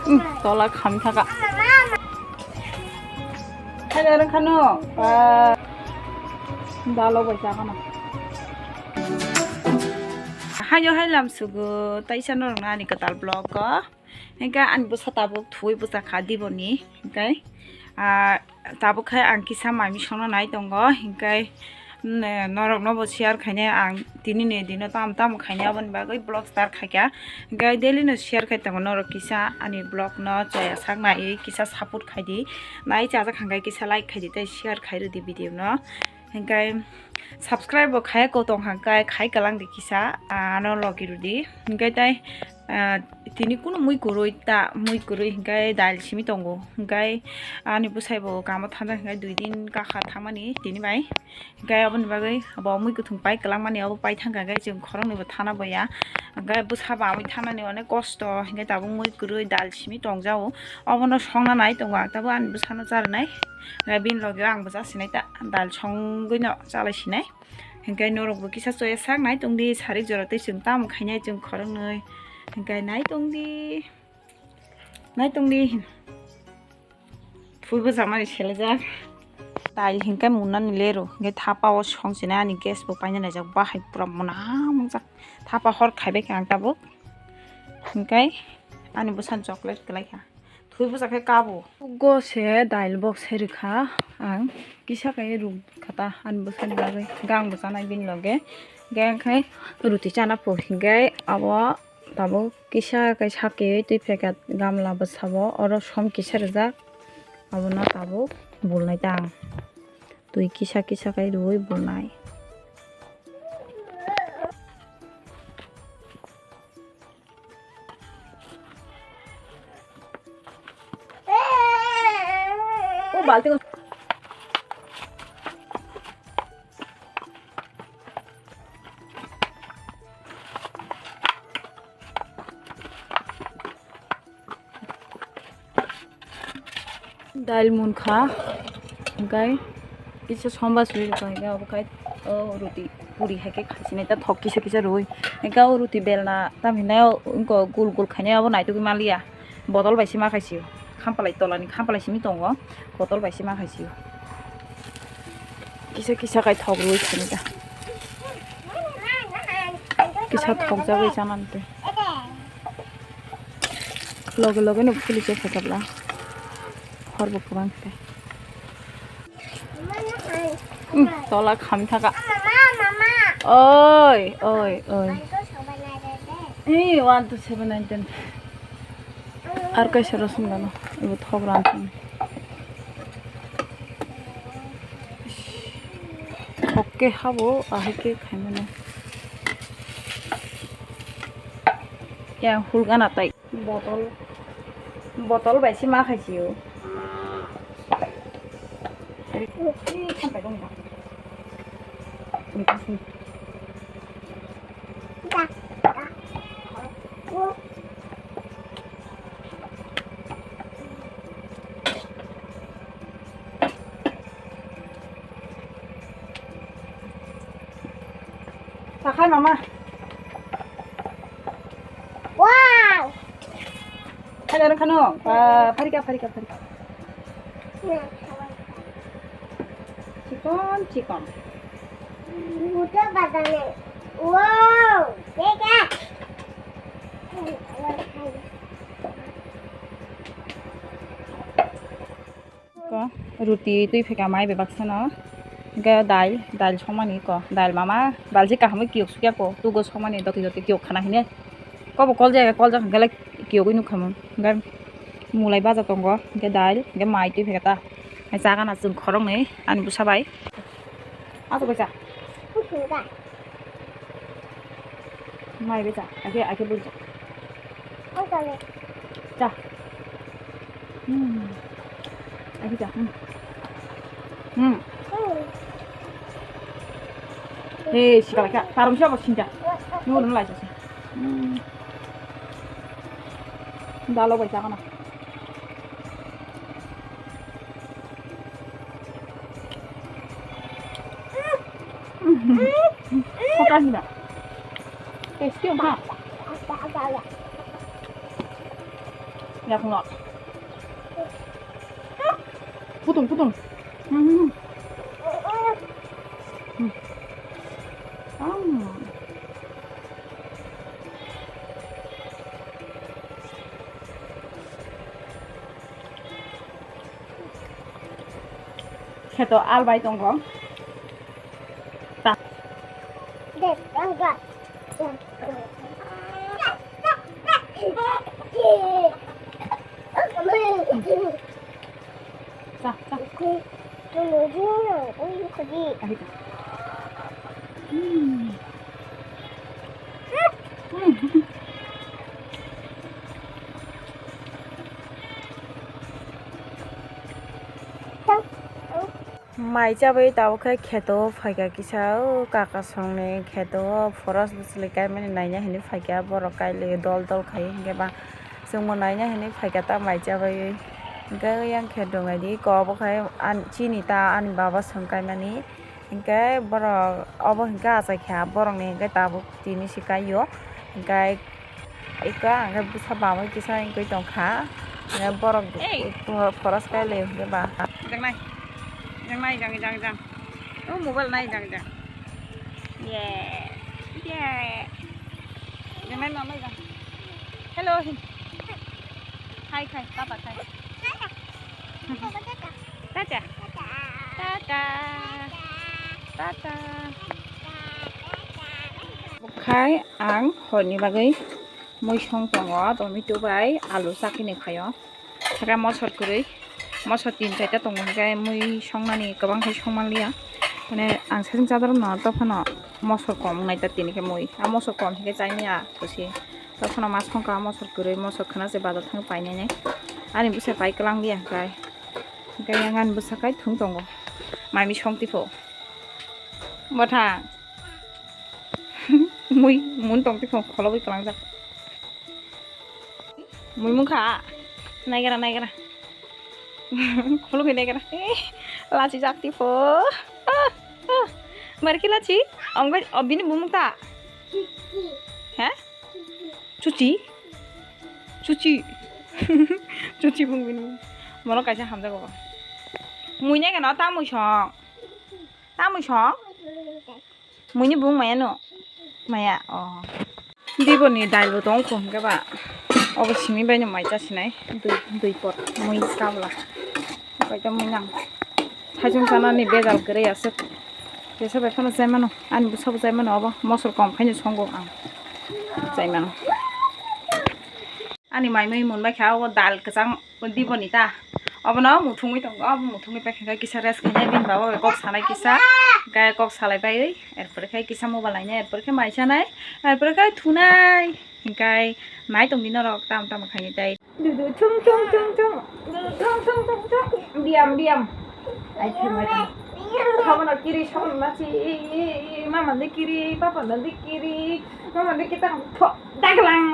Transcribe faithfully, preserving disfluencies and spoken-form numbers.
Hmm, tola kham thaka. Hai, rang khano. Dalo bai cha khano. Hayo hai lam sugo, taisa norok na ani kwtal vlog o. Hingke ani bwsa tabuk thuwi bwsa kha diboni. Hingke, ah, tabuk khai ang kisa mami songna nai tongo. Hingke, mm, norok no bo share khainai ang tini ni dino tam tam khainai aboni bagwi vlog start khaikha. Hingke daily no share khai tongo norok kisa ani vlog no chaya sak nai kisa support khai di. Nai chajak hingke kisa like khai di tei share khai rw di video no. Hingke subscribe bo khai ko tong hingke khai kalang di kisa, ah, ano logi rw di. Hingke tai, ah, tini kunu mui kwrwi ta, mui kwrwi hingke dal simi tongo. Hingke ani bwsai bo kamo thangjakha hingke dui din kakha thangmani tini bai. Hingke aboni bagwi bo mui kwthwng pai kwlangmani abo pai thangkha hingke chwng khoroknwi bo thana boya. Hingke bwsa bo amui thanani onek kosto hingke tabuk mui kwrwi dal simi tongjao. Obono songna nai tongo ang tabuk ani bwsano charwnai. Hingke bini logi o ang bo chasinai ta dal songwi no chalai sinai. Hingke norok bo kisa choya sak nai tongdi sarik jora tei chwng tamo khainai chwng khoroknwi. Hingke nai tongdi. Nai tongdi. Phui bwsa mani selejak. Dal hingke munani lero. Hingke thapa o songchina ani gas bo paina naijak bahai pura muna mungjak. Thapa hor khaibai kha ang tabuk. Hingke ani bwsani chocolate kwlai kha. Thui bwsa khe kabo. Go se dail bok se rwkha ang. Kisa khe ruk khata ani bwsani bagwi. Gang bo chanai bini loge. Gang khai ruti chana po hingai abo tabuk kisa kai sake twi phaikha gamla bwsabo. Oro som kisa rijak. Abono tabuk bulnai ta ang. Twi kisa kisa kai rwui bulnai. O balti. Dail munkha, hingkai kisa somba suri rwkha, hingkai obo khai o ruti puri hai khe khaisinai ta thok kisa kisa rwui. Hingkai o ruti belna tam hinai o wngkha gul gul khainai abo naitugwi manliya. Botol bai se ma khaisio. Khampalai tolani khampalai simi tongo. Botol bai se ma khaisio. Kisa kisa khai thok rwui khainai ta. Kisa thok jagwi chanani tei. Loge loge no phuli se phaikha bla. Hor bo kwbang khe. Hmm, tola kham thaka. Oi, oi, oi. Ee, one two seven nine ten. Ar kaisa rosong gano. Ibo thok ran thang. Thok khe habo, ahai khe khaimano. Ya, hulgana tai. Botol, botol bai se ma khaisio. Takhai mama. Wow. Hai, aro khano. Ah, pharika, pharika, pharika. Chikon, chikon. Buto badane. Wow. Dega. Ko, ruti twi phaikha mai bebak sano. Hingke dail, dail songmani ko. Dail mama, dail se kahamwi kiyok sukya ko. Tugo songmani doti doti kiyok khana hine. Kobo kol jaya, kol jak hingke kiyogwi nukha mung. Hingke mulai baja tongo, hingke dail, hingke mai twi phaikha ta. Hai chagana chwng khoroknwi, ani bwsa bai. Ato bai cha. Mai bai cha, ake, ake bui cha. Ang kami. Cha. Hmm. Ake cha. Hmm. Hmm. Hmm. Hei, sikala kya? Tarum siya bos sinja. Nurun lai cha. Hmm. Dalo bai cha kana. Khoka hina. Testi ha. Yakno. Putung, putung. Hmm, hmm, hmm. Hmm. Hmm. Kheto albai tongo. Ta. Cha, cha. Ahi ta. Hmm. Hmm. Mai chabwi tabuk khe kheto phaikha kisa, o kaka songni kheto o phoros bwchwlwi kaimani naina hinwi phaikha, borok kailio dol dol khai hinkhe ba chwngbo naina hinwi phaikha ta mai chabwi. Hinkhe yang khe dungaidi iko obo khai chini ta ani baba song kaimani, hinkhe borok obo hinkhe achaikha borokni hinkhe tabuk tini se kaio hinkhe. Ika ang khe bwsa bamwi kisa wngwi tongkha. Borok phoros kai le hwnkhe ba. Jangnai. Jangnai, jang, jang, jang. Oh, mobile nai, jang, jang. Ye. Ye. Jangnai, mama, jang. Hello, hin. Hi, hi, papa, hi. Tata. Tata. Tata. Khai ang horni bagwi mui song tongo, tomato bai alu chakini khaio. Saka mosor kwrwi, mosor tin chaita tongo, hinkhe mui songnani kwbang khe songmanliya. Mane ang seseng chadorno tophano mosor kom wngnai ta tini khe mui. A mosor kom hinkhe chaimaya kwchwi. Tophano ma songkha mosor kwrwi, mosor khna se bazar thang painai nai. Ani bwsa pai kwlangya hinkhe. Hinkhe yang ani bwsa kai thung tongo. Mami song tipho. Bwthang. Mui, mun tong tipho, kholobwi kwlangjak. Mui mungkha. Naigara, naigara. Kholobwi naigara. Eh, lachi jak tipho. Ah, ah. Marki lachi? Ongbai, oh, bini bumung ta? He? Chuchi? Chuchi. Chuchi bung bini. Mono kaisa hamjago. Mui naigano ta mui song. Ta mui song? Muini bung maya no? Maya, oh. Diboni dail bo tong kho hwnkhe ba. Obo simi bai no mai cha sinai. Dui, dui pot mui kabla. Bai ta mui nang. Thaisong chanani bejal kwrwi aswk. Jesa bai phano chai mano. Ani bwsa bo chai mano obo. Mosor kom khaino songo ang. Chai mano. Ani mai mui mun bai kha, o dal kwchang diboni ta. Obono muthungwi tongo, obo muthungwi paikha khe kisa rest khainai, bini baba bai kok sanai kisa, hinkhe kok salai baiwi, er pore khe kisa mobile nainai, er pore khe mai chanai, er pore khe thunai, hinkhe nai tongdi norok tamo tamo khainai tei. Dudu thung thung thung thung, dudu thung thung thung thung, biyam biyam. Ai thai mai thai. Sabono kiri, sabono nachi, mama de kiri, papa de kiri, mama de kita, daglang.